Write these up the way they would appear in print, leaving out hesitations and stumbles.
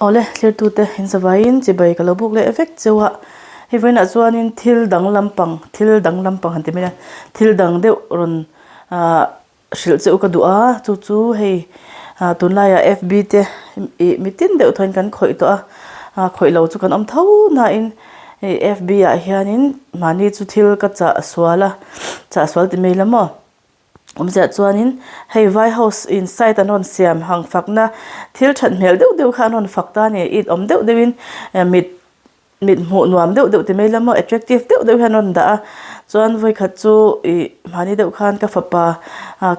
Awle thlirtute in zavaiin chibai ka lo buk leh vek cheu a, hei vawiinah chuanin thil dang lampang thil dang lampang han ti mai a, thil dang deuh rawn ahh hrilh che u ka duh a, chu chu hei ah tunlaiah fb te ih mitin deuh thawin kan khawih tawh a, ah khawih lo chu kan awm tho nain hei fb ah hianin mahni chu thil ka chah sual a, chah sual ti mai la maw. Awmzia chuanin hei vai house in site an rawn siam hang fakna thil that hmel deuh deuh kha an rawn fak ta a ni it awm deuh deuhin mit mit hmuh nuam deuh deuh ti mai lam maw attractive deuh deuh hian an rawn dah a chuan vawikhat chu ih mahni deuh khan ka fapa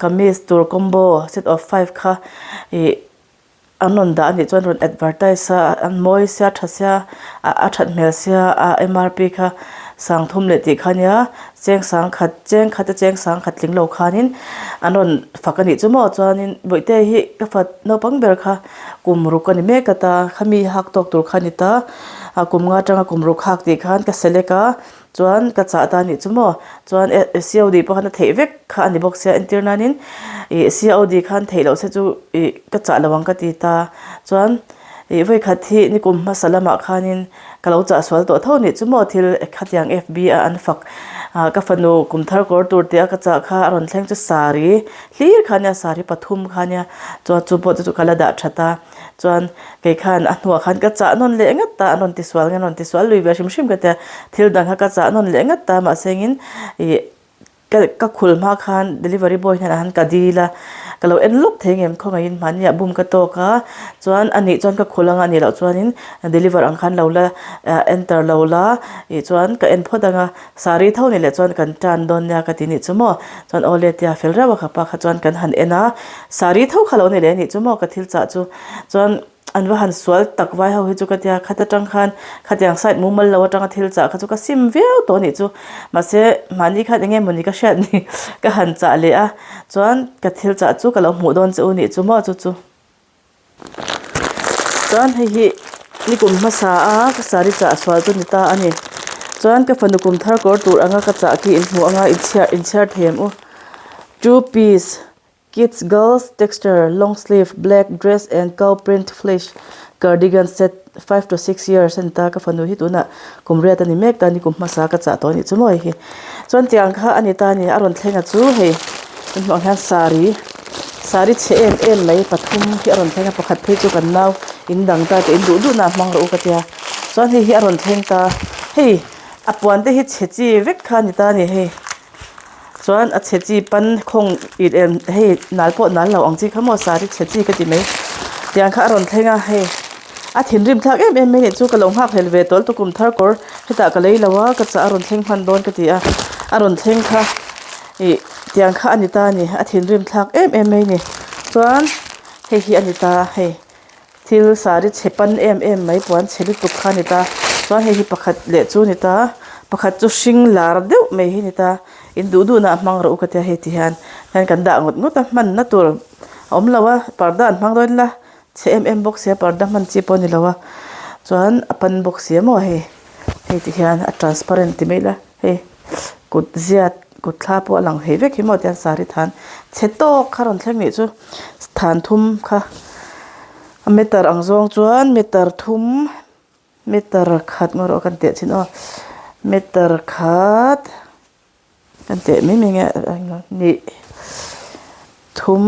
kamis tur combo set of five kha ih. An rawn dah anih chuan rawn advertise a an mawi sia tha sia a that hmel sia a MRP kha sang thum leh tih kha ania cheng sang khat cheng khat a cheng sang khat tling lo khanin an rawn fak anih chu maw chuanin bawihte hi ka fat naupang ber kha kum ruk a ni mek a ta khami hak tawk tur kha a ni ta a kum nga atanga kum ruk hak tih khan ka select a. Chuan ka chah ta anih chu maw? Chuan COD pawh khan a theih vek kha a ni bawk sia entir nanin ih COD khan theih loh se chu ih ka chah lo ang ka ti ta. Chuan ih vawikhat hi nikum hmasa lamah khanin ka lo chah sual tawh tho anih chu maw thil khatiang FB a an fak ah ka fanu kum thar kawr tur tih a ka chah kha a rawn thleng chu saree hlir kha ania saree pathum kha ania chuan chu pawh chu ka la dah that a. Chuan kei khan a hnuah khan ka chah nawn leh ngat ta, an rawn ti sual nge an rawn ti sual lui ve hrim hrim ka tia, thil dang kha ka chah nawn leh ngat ta mahse engin ih ka ka khul hma khan delivery boy hnenah khan ka dil a, ka lo en lawk thei ngem khawngaihin mahniah bum ka tawk a, chuan a nih chuan ka khul anga a nih loh chuanin deliver ang khan lo la enter lo la ih chuan ka en phawt ang a. Saree tho ni leh chuan kan tan dawn nia ka ti nih chu maw? Chuan aw le tia fel reuh a ka pa kha chuan kan han en a, saree tho kha lo ni leh nih chu maw ka thil chah chu. Chuan an va han sual tak vai ho hi chu ka tia khat atang khan khatiang side mumal lo atanga thil chah kha chu ka sim viau tawh nih chu. Mahse mahni khan eng nge mawni ka hriat ni ka han chah leh a, chuan ka thil chah chu ka lo hmuh dawn che u nih chu maw chu chu. Chuan hei hi nikum hmasa a ka saree chah sual chu ni ta a ni chuan ka fanu kum thar kawr tur anga ka chah khi inhmuh anga inchhiar inchhiar thei ang u two piece kids girls texture long sleeve black dress and cow print flesh cardigan set five to six years a ni ta ka fanu hi tunah kum riat a ni mek ta a ni kum hmasa ka chah tawh a nih chu maw hei hi chuan tiang kha a ni ta a ni a rawn thleng a chu hei hmuh ang hian saree saree chhe em em mai pathum hi a rawn thleng a pakhat phei chu kan nau in dang ta tih in duh duh na a hmang rawh u ka tia chuan hei hi a rawn thleng ta hei a puan te hi chhe chi vek kha a ni ta a ni hei. Chuan a chhe chi pan khawng it em hei nal pawh nal lo ang chi kha maw saree chhe chi ka ti mai tiang kha a rawn thleng a hei a thinrim thlak em em mai nih chu ka lo nghak hlel ve tawl tukum thar kawr hetah ka lei lo a ka chah a rawn thleng hman dawn ka ti a a rawn thleng kha ih tiang kha a ni ta a ni a thinrim thlak em em mai ni chuan hei hi a ni ta hei. Thil saree chhe pan em em mai puan chhe lutuk kha a ni ta chuan hei hi pakhat leh chu a ni ta pakhat chu hring lar deuh mai hi a ni ta in duh duh nah hmang rawh u ka tia hei ti hian hian kan dah ngawt ngawt a hmanna tur a awm lo a parda an hmang dawn ila chhe em em bawk sia parda hman chi pawh a ni lo a chuan a pan bawk sia maw hei hei ti hian a transparent ti mai ila hei kut ziat kut thla pawh a lang thei vek hi maw tiang saree than chhe tawk kha rawn thleng nih chu than thum kha a meter ang zawng chuan meter thum meter khat ngaw rawh kan teh chhin aw meter khat kan teh mai mai nge nih thum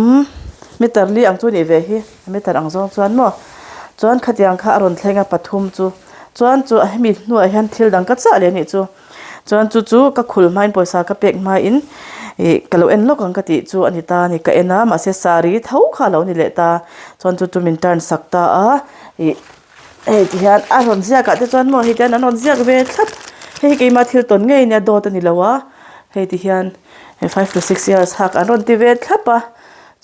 meter li ang chu nih ve hi meter ang zawng chuan maw chuan khatiang kha a rawn thleng a pathum chu chuan chu hemi hnuah hian thil dang ka chah leh a nih chu. Chuan chu chu ka khul hmain pawisa ka pek hmain ih ka lo en lawk ang ka tih chu a ni ta a ni ka en a mahse saree tho kha a lo ni leh ta chuan chu chu min turn sak ta a ih hei ti hian a rawn ziak ah te chuan maw hei ti hian an rawn ziak ve thlap hei hi keimah thil tawn ngei ania dawt a ni lo a hei ti hian five to six years hak an rawn ti ve thlap a.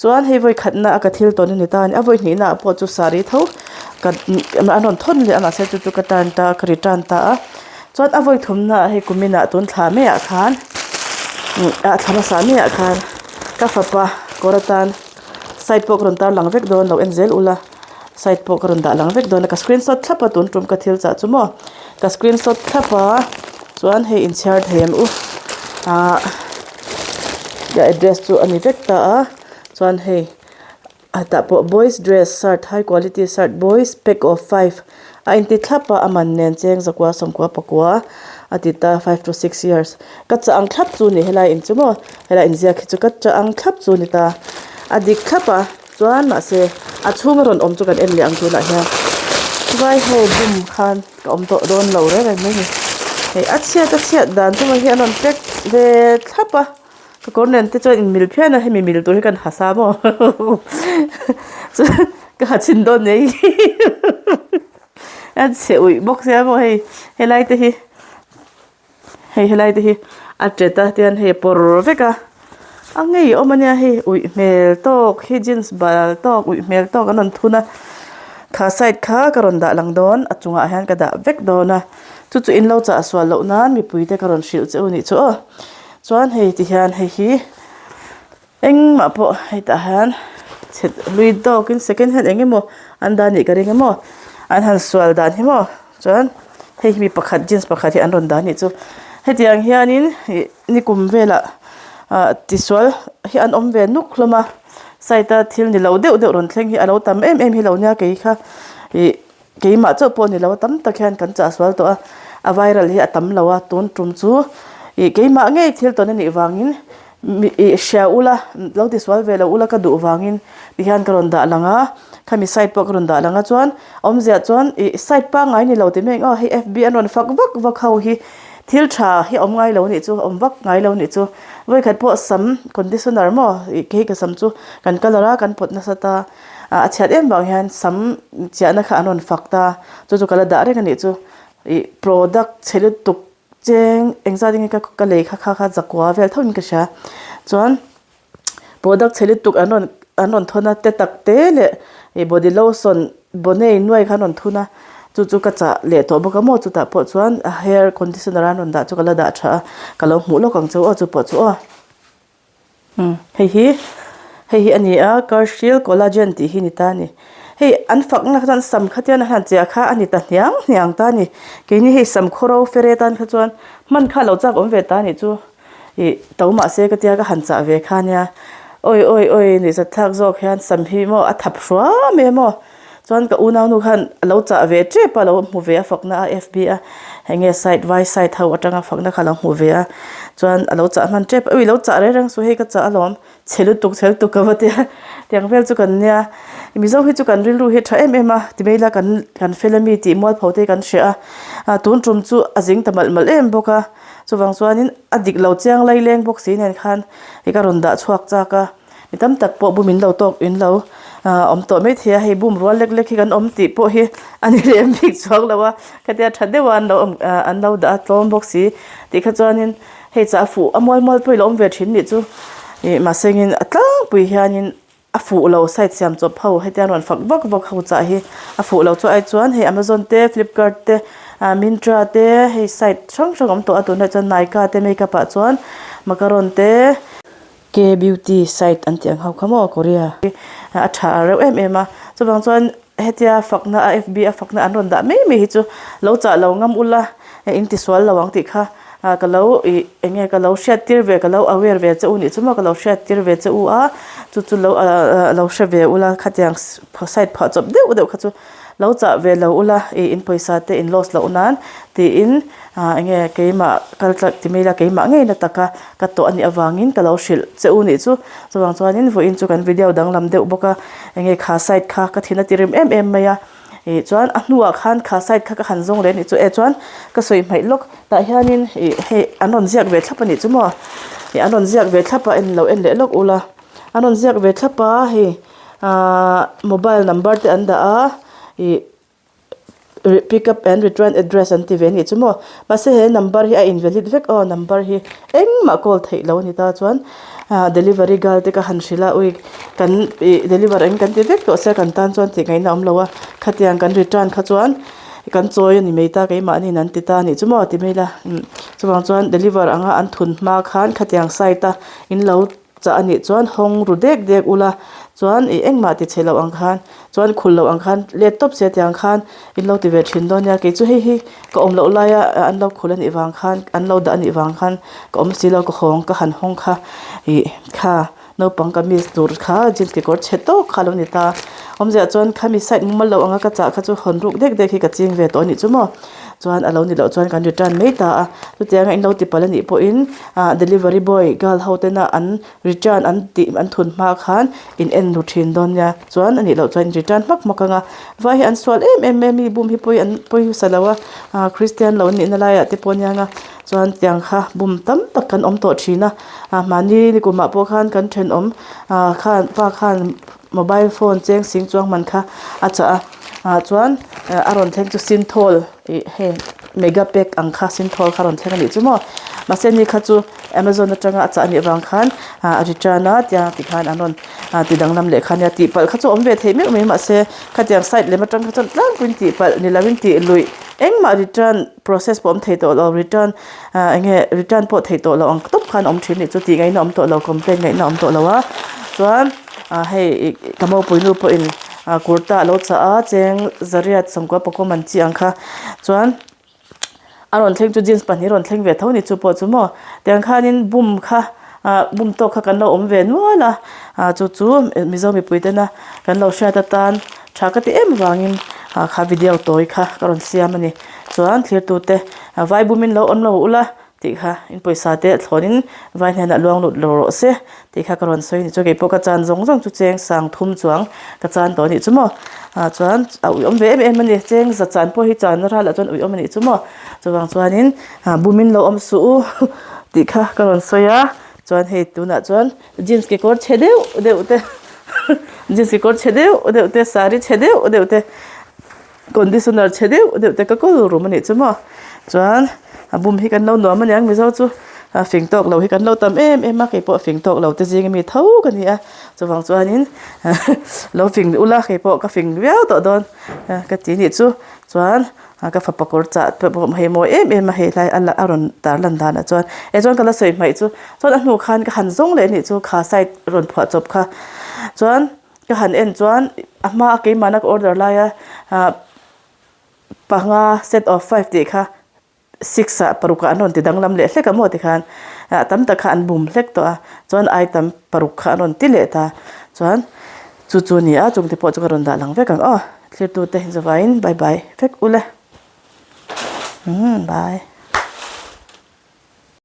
Chuan hei vawi khatna a ka thil tawn a ni ta a ni. A vawi hnihna ah pawh chu saree tho ka an rawn thawn leh a mahse chu chu ka turn ta a ka return ta a. Chuan a vawi thumna ah hei kumin ah tun thla maiah khan ah thla hmasa maiah khan ka fapa kawr atan side pawh ka rawn tar lang vek dawn lo en zel ula side pawh ka rawn dah lang vek dawn a ka screenshot thlap a tun tum ka thil chah chu maw ka screenshot thlap a chuan hei inchhiar thei ang u ah. Ka address chu a ni vek ta a chuan hei. A tah pawh boys dress shirt high quality shirt boys pack of 5 a inti thlap a a man nen cheng zakua sawmkua pakua a ti ta 5 to 6 years ka chah ang thlap chu ni helai in chu maw helai inziak hi chu ka chah ang thlap chu ni ta a dik thlap a chuan mahse a chhunga rawn awm chu kan en leh ang tunah hian vai ho bum khan ka awm tawh dawn lo reng reng mai ni hei a chhiat a chhiat dan chu hei hi an rawn pack ve thlap a. Ka kawr nen te chuan inmil phian a, hemi mil tur hi kan ha sa maw chuan ka ha chhin dawn nei a chhe uih bawk sia maw hei helai te hi hei helai te hi a tet a tian hei a pawr vek a a ngei awm ania hei uih hmel tawk hi jeans bal tawk uih hmel tawk an rawn thun a kha side kha ka rawn dah lang dawn a chungah hian ka dah vek dawn a chu chu in lo chah sual loh nan mipui te ka rawn hrilh che u nih chu aw. Chuan hei ti hian hei hi engmah pawh hetah hian chhe hlui tawkin second hand eng emaw an dah anih ka ring emaw an han sual dan hi maw chuan hei hi mi pakhat jeans pakhat hi an rawn dah anih chu hetiang hianin ih nikum velah ah tisual hi an awm ve nuk hlawm a side a thil ni lo deuh deuh rawn thleng hi a lo tam em em hi lo nia kei kha ih. Keimah chauh pawh ni lo a tam tak hian kan chah sual tawh a, a viral hi a tam lo a, tun tum chu ih keimah ngei thil tawn a nih vangin ih hria ula lo ti sual ve lo ula ka duh vangin ti hian ka rawn dah lang a, khami side pawh ka rawn dah lang a chuan awmzia chuan ih side pangngai ni lo ti mai ang aw hei fb an rawn fak vak vak ho hi thil tha hi a awm ngai lo nih chu a awm vak ngai lo nih chu vawikhat pawh sam conditioner maw ih kei ka sam chu kan colour a kan pawt nasa ta. A chhiat em vang hian sam chiahna kha an rawn fak ta, chu chu ka la dah reng a nih chu. Ih product chhe lutuk cheng engzat enge ka ka lei kha kha kha zakua vel tho in ka hria. Chuan product chhe lutuk an rawn an rawn thawn a te tak te leh ih body lotion bonnet nuai kha an rawn thun a, chu chu ka chah leh tawh bawk a maw chutah pawh chuan hair conditioner an rawn dah chu ka la dah tha a, ka lo hmuh lawk ang chu aw chu pawh chu aw. Umm hei hi hei hi a ni a Karshil collagen tih hi a ni ta a ni hei an fakna kha chuan sam kha tian a han chiah kha a ni ta hniang hniang ta a ni keini hei sam khawro fere tan kha chuan hman kha a lo chak awm ve ta a nih chu ih to mahse ka tia ka han chah ve kha nia awi awi awi nuihzat thlak zawk hian sam hi maw a thap hruam em aw. Chuan ka unaunu khan a lo chah ve tep a, lo hmu ve a fakna a fb a, enge side vai side ho atanga fakna kha a lo hmu ve a, chuan a lo chah hman tep a, ui lo chah reng reng suh hei ka chah alawm, chhe lutuk chhe lutuk ka va tia, tiang vel chu kan nia, Mizo hi chu kan rilru hi a tha em em a, ti mai ila kan kan fel ami tih mualpho te hi kan hria a, tun tum chu a zing ta malh malh em bawk a, chuvang chuanin a dik lo chiang laileng bawk si nen khan hei ka rawn dah chhuak chak a. Mi tam tak pawh bum in lo tawk in lo awm tawh mai thei a, hei bum rual lek lek hi kan awm tih pawh hi a ni lem bik chuang lo a, khatia tha deuh a an lo awm an lo dah a tlawm bawk si tih kha chuanin hei chah a fuh a mual mual pawh i lo awm ve thin nih chu ih mahse engin a tlangpui hianin a fuh lo side siam chawp ho hetiang rawn fak vak vak ho chah hi a fuh lo chu ai chuan hei amazon te flipkart te ah myntra te hei side hrang hrang awm tawh a tunah chuan nykaa te makeup ah chuan macaron te. K beauty site an tih ang ho kha maw Korea hi a tha reuh em em a chuvang chuan hetia fakna a fb a fakna an rawn dah mai mai hi chu lo chah lo ngam ula in ti sual lo ang tih kha ah ka lo ih eng nge ka lo hriat tir ve ka lo aware ve che u nih chu maw ka lo hriat tir ve che u a chu chu lo ah lo hre ve ula khatiang site phah chawp deuh deuh kha chu lo chah ve lo ula ih in pawisa te in loss loh nan tiin ah eng nge keimah kal tlak ti mai ila keimah ngei na taka ka tawh a nih avangin ka lo hrilh che u nih chu chuvang chuanin vawiin chu kan video danglam deuh bawk a eng nge kha side kha ka thin a ti rim em em mai a ih chuan a hnuah khan kha side kha ka han zawng leh a nih chu e chuan ka sawi hmaih lawk tah hianin ih hei an rawn ziak ve thlap a nih chu maw ih an rawn ziak ve thlap a en lo en leh lawk ula an rawn ziak ve thlap a hei ahh mobile number te an dah a ih. Pick up and return address an ti ve anih chu maw mahse he number hi a invalid vek aw number hi engmah call theih loh a ni ta chuan ah delivery girl te ka han hrilh a ui kan ih deliver eng kan ti vek tawh sia kan tan chuan tih ngaihna a awm lo a khatiang kan return kha chuan kan chawi a ni mai ta keimahniin an ti ta anih chu maw ti mai ila chuvang chuan deliver anga an thun hma khan khatiang site a in lo. Chah anih chuan hawng ru dek dek ula chuan ih engmah ti chhe loh ang khan chuan khul loh ang khan let tawp se tiang khan in lo ti ve thin dawn nia kei chu hei hi ka awm loh laia an lo khul anih vang khan an lo dah anih vang khan ka awm si lo ka hawng ka han hawng kha ih kha. Naupang kamis tur kha jeans kekawr chhe tawk kha a lo ni ta. Awmziah chuan khami side mumal lo anga ka chah kha chu hawn ruk dek dek hi ka ching ve tawh a nih chu maw. Chuan a lo ni loh chuan kan return mai ta a. Chutianga in lo ti palh a nih pawhin ah delivery boy girl ho tena an return an tih an thun hma khan in en ru thin dawn nia. Chuan a nih loh chuan in return hmak hmak ang a. Vai hi an sual em em mai a mi bum hi pawi an pawi hmasa lo a ah christian lo an nihna laiah te pawh aniang a. Chuan tiang kha bum tam tak kan awm tawh thin a ah mahni nikumah pawh khan kan thenawm ah khan pa khan mobile phone cheng sing chuang man kha a chah a ah chuan a rawn thleng chu sinthawl ih heng mega pack ang kha sinthawl kha a rawn thleng a nih chu maw mahse ni kha chu amazon atanga a chah a nih avang khan ah a return a tiang tikhan an rawn ah ti danglam leh kha ania tihpalh kha chu a awm ve theih meuh mai mahse khatiang side lem atang kha chuan tlangpuiin tihpalh ni lovin tih luih engmah return process pawh awm thei tawh lo return ah eng nge return pawh theih tawh loh ang tawp khan awm thin a nih chu tih ngaihna awm tawh lo complaint ngaihna awm tawh lo a chuan ah hei ih ka mopui nu pawhin ah kurta a lo chah a cheng zariat sawmkua pakua man chi ang kha chuan a rawn thleng chu jeans pahnih a rawn thleng ve tho a ni chu pawh chu maw tiang khanin bum kha ah bum tawk kha kan lo awm ve nual a ah chu chu mizo mipui tena kan lo hriat atan tha ka ti em vangin ah kha video tawi kha ka rawn siam a ni. Chuan thlirtute vai bumin lo awm lo ula tih kha in pawisa te thlawnin vai hnenah luang lut lo rawh se tih kha ka rawn sawi a ni. Chuan keipawh ka chan zawng zawng chu cheng sang thum chuang ka chan tawh a nih chu maw. Ah chuan a uiawm ve em em a ni. Cheng za chan pawh hi channa ralah chuan uiawm a nih chu maw. Chuvang chuanin bumin lo awm suh u tih kha ka rawn sawi a. Chuan hei tunah chuan jeans kekawr chhe deuh deuh te jeans kekawr chhe deuh deuh te saree chhe deuh deuh te Conditioner chhe deuh deuh te ka kawl rum a nih chu maw chuan a bum hi kan lo nuam aniang mizo chu a fing tawk lo hi kan lo tam em em a keipawh fing tawk lo te zing ami tho ka ni a chuvang chuanin lo fing ula keipawh ka fing viau tawh dawn ka ti nih chu chuan ka fapa kawr chah te pawh hei mawi em em a hei lai a la a rawn tar lan danah chuan eh chuan ka la sawi hmaih chu chuan a hnu khan ka han zawng leh a nih chu kha side rawn phuah chawp kha chuan. Ka han en chuan a hma a keimahna ka order laia ah panga set of five tih kha six ah paruk ah an rawn ti danglam leh hlek a maw tikhan ah tam tak kha an bum hlek tawh a chuan item paruk kha an rawn ti leh ta chuan chu chu a ni a chungte pawh chu ka rawn dah lang vek ang aw thlir tute zavaiin bye bye vek ule umm bye.